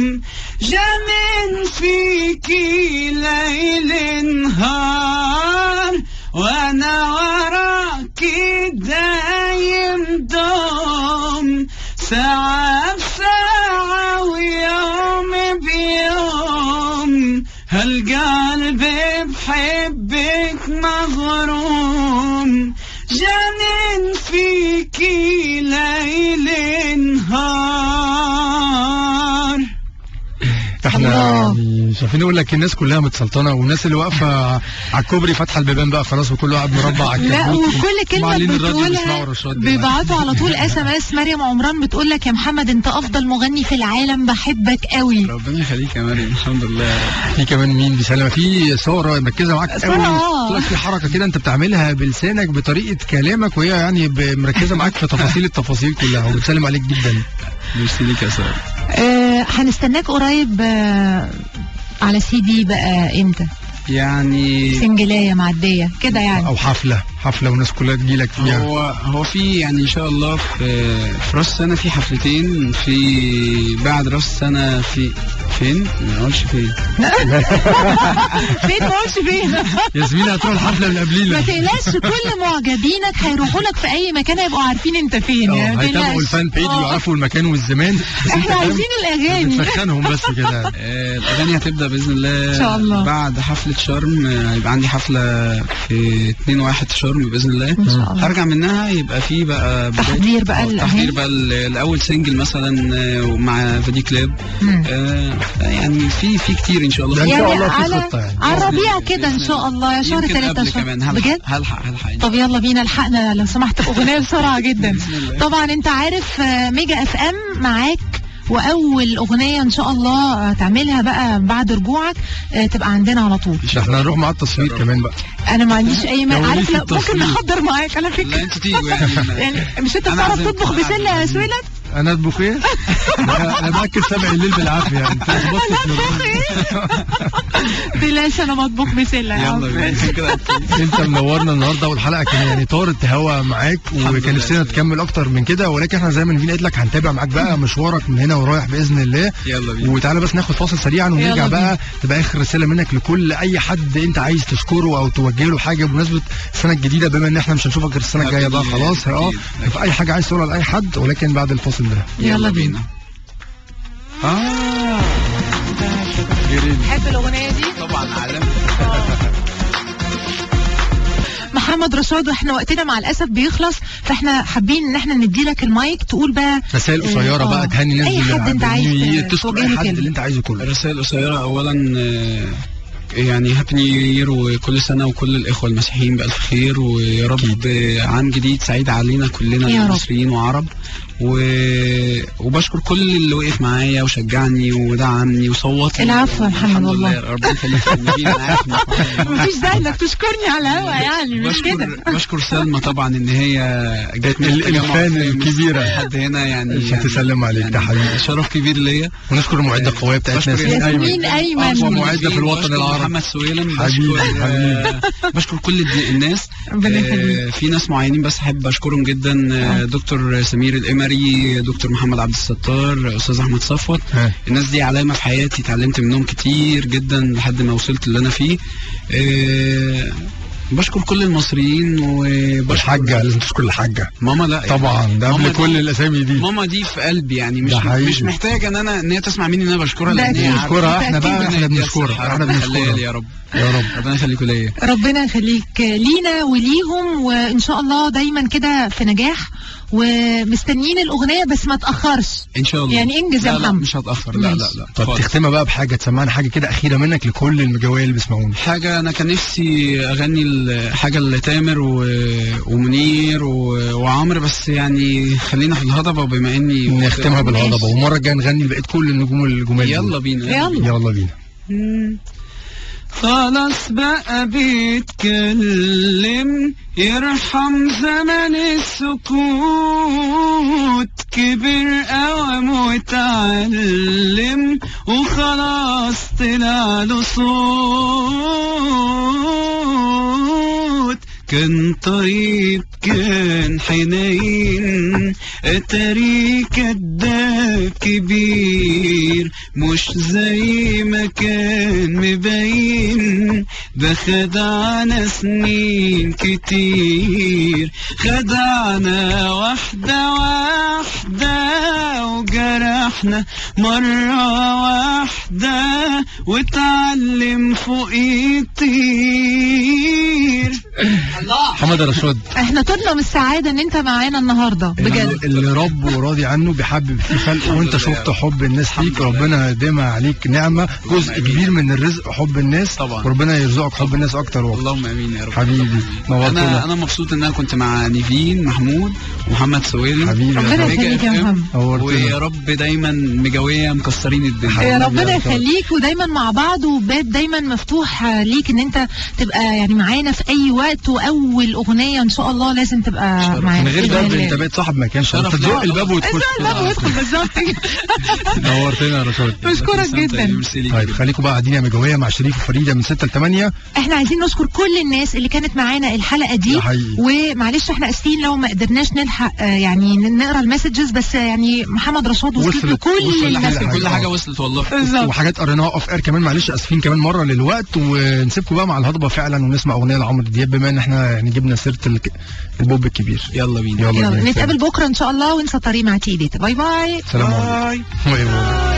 جنن فيكي ليل نهار، وانا وراكي دايم دوم، ساعة بساعة ويوم بيوم، هالقلب بحبك مغروم، جنن فيكي ليل نهار. احنا يعني شايفين نقول لك الناس كلها متسلطنه، والناس اللي واقفة على الكوبري فاتحة البيبان بقى خلاص، وكله قاعد مربع على لا، وكل كلمة بتقولها بيبعتوا على طول SMS. مريم عمران بتقول لك يا محمد انت افضل مغني في العالم، بحبك قوي. ربنا يخليك يا مريم، الحمد لله. في كمان مين بيسلم؟ في ساره مركزه معاك قوي، تقول لك في حركة كده انت بتعملها بلسانك بطريقة كلامك، وهي يعني مركزه معاك في تفاصيل التفاصيل كلها، وبتسلم عليك جدا. ميرسي ليك يا ساره. هنستناك قريب على سي دي بقى امتى؟ يعني سنجلايه معدية كده يعني، او حفلة والناس كلها تجيلك فيها. هو في يعني ان شاء الله في راس السنة في حفلتين، في بعد راس السنة في فين؟ ما اقولش فين. فين ما اقولش فين. ياسمين هتروح الحفلة اللي قبلينا. ما تقلقش، كل معجبينك هيروحوا لك في اي مكان، هيبقوا عارفين انت فين. يعني هيتابعوا ال fan page ويعرفوا المكان والزمان. احنا عايزين الاغاني بتسخنهم بس كده. الاغاني هتبدا باذن الله ان شاء الله بعد حفلة شرم. هيبقى عندي حفلة في 2/1 شرم باذن الله، إن شاء الله. هرجع منها يبقى في بقى تحضير بقى، تحضير بقى الاول single مثلا مع video clip. يعني في كتير ان شاء الله. ان شاء الله في خطه يعني على الربيع كده ان شاء الله، يا شهر 3 بجد هلحق. طب يلا بينا، الحقنا لو سمحت باغنية بسرعة جدا. طبعا انت عارف ميجا FM معاك، واول اغنية ان شاء الله تعملها بقى بعد رجوعك تبقى عندنا على طول. احنا هنروح مع التصوير كمان بقى. انا ما عنديش اي مانع، عارف ممكن نحضر معاك على فكرة. لا انتوا تيجوا يعني. يعني مش انت بتعرف تطبخ بسلة يا سويلت؟ انا اطبخ ايه؟ انا باكل 7 الليل بالعافية يعني. انا اطبخ ايه؟ بلاش، انا بطبخ بسلة يا عم. انت منورنا النهارده، والحلقة كان يعني طارت هوا معاك، وكان نفسنا تكمل اكتر من كده، ولكن احنا زي ما نيفين قالت لك هنتابع معاك بقى مشوارك من هنا ورايح باذن الله. يلا بينا. وتعالى بس ناخد فاصل سريعا ونرجع بقى تبقى اخر رسالة منك لكل اي حد انت عايز تشكره او توجه له حاجة بمناسبة السنة الجديدة، بما ان احنا مش هنشوفك غير السنة الجاية بقى خلاص. في اي حاجة عايز تقولها لاي حد، ولكن بعد الفاصل ده. يلا بينا. بحب الاغنية دي طبعا. عالم محمد رشاد، واحنا وقتنا مع الاسف بيخلص، فاحنا حابين ان احنا ندي لك المايك تقول بقى رسائل قصيرة بقى تهني الناس، اي حد انت عايز تشكر، اي حد اللي انت عايزه كله. رسائل قصيرة اولا يعني happy new year، وكل سنة وكل الاخوة المسيحيين بالف خير، ويا رب عام جديد سعيد علينا كلنا المصريين وعرب. وبشكر كل اللي وقف معايا وشجعني ودعمني وصوت لي. العفو يا محمد والله، ربنا يخليك. مفيش داعي انك تشكرني على الهوا يعني، مش كده. بشكر سلمى طبعا ان هي جت من ال fan الكبيرة لحد هنا يعني، تسلم عليك، ده حبيبي شرف كبير ليا. ونشكر المعدة القوية بتاعتنا ياسمين ايمن، اقوى معده في الوطن العربي، محمد سويلم. بشكر كل الناس. في ناس معينين بس احب اشكرهم جدا، دكتور سمير القمري، دكتور محمد عبد الستار، استاذ احمد صفوت. الناس دي علامة في حياتي، اتعلمت منهم كتير جدا لحد ما وصلت اللي انا فيه. بشكر كل المصريين، وبشكر الحاجة. لازم تشكر الحاجة ماما. لا طبعا ده قبل كل الاسامي دي، ماما دي في قلبي يعني، مش محتاجه ان انا ان هي تسمع مني ان انا بشكرها، لان هي بنشكرها احنا بقى، احنا بنشكرها، احنا بنشكرها يا رب يا رب. ربنا يخليكوا ليا، ربنا يخليك لينا وليهم، وان شاء الله دايما كده في نجاح، ومستنيين الاغنية بس ما تاخرش ان شاء الله يعني، انجز يا محمد. لا مش هتاخر، لا لا لا. طب تختمها بقى بحاجة، تسمعنا حاجة كده اخيرة منك لكل المجاويه اللي بيسمعونا. حاجة انا كان نفسي اغني حاجة لتامر ومنير وعمرو، بس يعني خلينا في الهضبه، بما اني نختمها بالهضبه، والمرة الجاية نغني لبقية كل النجوم الجمال. يلا بينا، يلا بينا. خلاص بقى بيتكلم، يرحم زمن السكوت، كبر قوام واتعلم، وخلاص طلع له صوت. كان طيب كان حنين، اتاري كداب كبير، مش زي ما كان مبين، ده خدعنا سنين كتير، خدعنا واحدة واحدة، وجرحنا مرة واحدة، واتعلم فوق يطير. الله محمد رشاد، احنا طلنا من السعادة ان انت معانا النهارده بجد. اللي ربه راضي عنه بيحبب فيه خلقه، وانت شفت حب الناس ليك، ربنا يديمها عليك نعمه، جزء كبير من الرزق حب الناس طبعا، وربنا يرزقك حب الناس اكتر واكتر. اللهم امين يا رب. حبيبي نورتنا. انا مبسوط ان انا كنت مع نيفين محمود ومحمد سويلم. حبيبي ربنا يخليك يا محمد، ويا رب دايما مجاويه مكسرين الدنيا يا ربنا يخليك، ودايما مع بعض، وباب دايما مفتوح ليك ان انت تبقى يعني معانا في اي وقت، واول اغنية ان شاء الله لازم تبقى معانا. من غير باب انت بقيت صاحب مكان، انت تزق الباب وتخش، الباب وادخل بالظبط. نورتنا يا رشاد، بشكرك جدا. طيب خليكم بقى قاعدين يا مجاويه مع شريف وفريدة من 6 ل 8. احنا عايزين نشكر كل الناس اللي كانت معانا الحلقة دي، ومعلش احنا اسفين لو ما قدرناش نلحق يعني نقرا ال messages، بس يعني محمد رشاد وصلت لكل الناس، كل حاجة وصلت والله، وحاجات قريناها off air كمان، معلش اسفين كمان مرة للوقت. ونسيبكم بقى مع الهضبه فعلا، ونسمع اغنية لعمرو دياب، بما ان احنا يعني جبنا سيره البوب الكبير. يلا بينا، يلا نتقابل بكره ان شاء الله، وانسى طريق مع تي ديتا. bye bye، سلام عليكم. bye bye.